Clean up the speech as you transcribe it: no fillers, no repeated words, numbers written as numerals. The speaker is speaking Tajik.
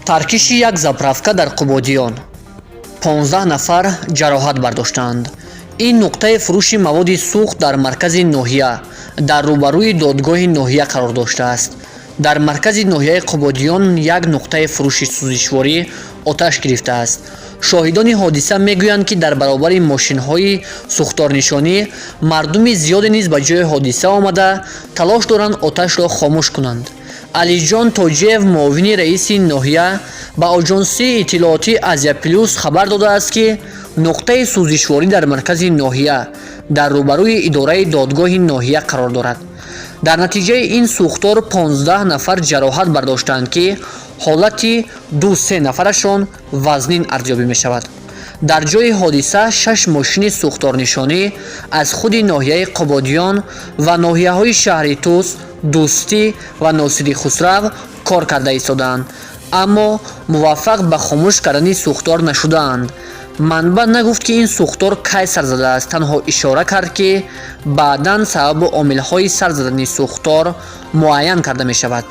Таркиши як заправка дар Қубодиён: 15 нафар ҷароҳат бардоштаанд. Ин нуқтаи фурӯши маводи сӯхт дар маркази ноҳия, дар рӯбарӯи додгоҳи ноҳия қарор доштааст. Дар маркази ноҳияи Қубодиён як нуқтаи фурӯши сӯзишворӣ оташ гирифтааст. Шоҳидони ҳодиса мегӯянд, ки дар баробари мошинҳои сӯхторнишонӣ мардуми зиёде низ ба ҷои ҳодиса омада, талош доранд оташро хомӯш кунанд. Алиҷон Тоҷиев, муовини раиси ноҳия, ба оҷонсии иттилоотии «Азия Плюс» хабар додааст, ки нуқтаи сӯзишворӣ дар маркази ноҳия, дар рӯбарӯи идораи додгоҳи ноҳия қарор дорад. Дар натиҷаи ин сӯхтор 15 нафар ҷароҳат бардоштаанд, ки ҳолати ду-се нафарашон вазнин арзёбӣ мешавад. Дар ҷои ҳодиса шаш мошини сӯхторнишонӣ аз худи ноҳияи Қубодиён ва ноҳияҳои шаҳри Тус, Дӯстӣ ва Носири Хусрав кор карда истодаанд, аммо муваффақ ба хомӯш кардани сӯхтор нашудаанд. Манбаъ нагуфт, ки ин сӯхтор кай сар задааст, танҳо ишора кард, ки баъдан сабабу омилҳои сар задани сӯхтор муайян карда мешавад.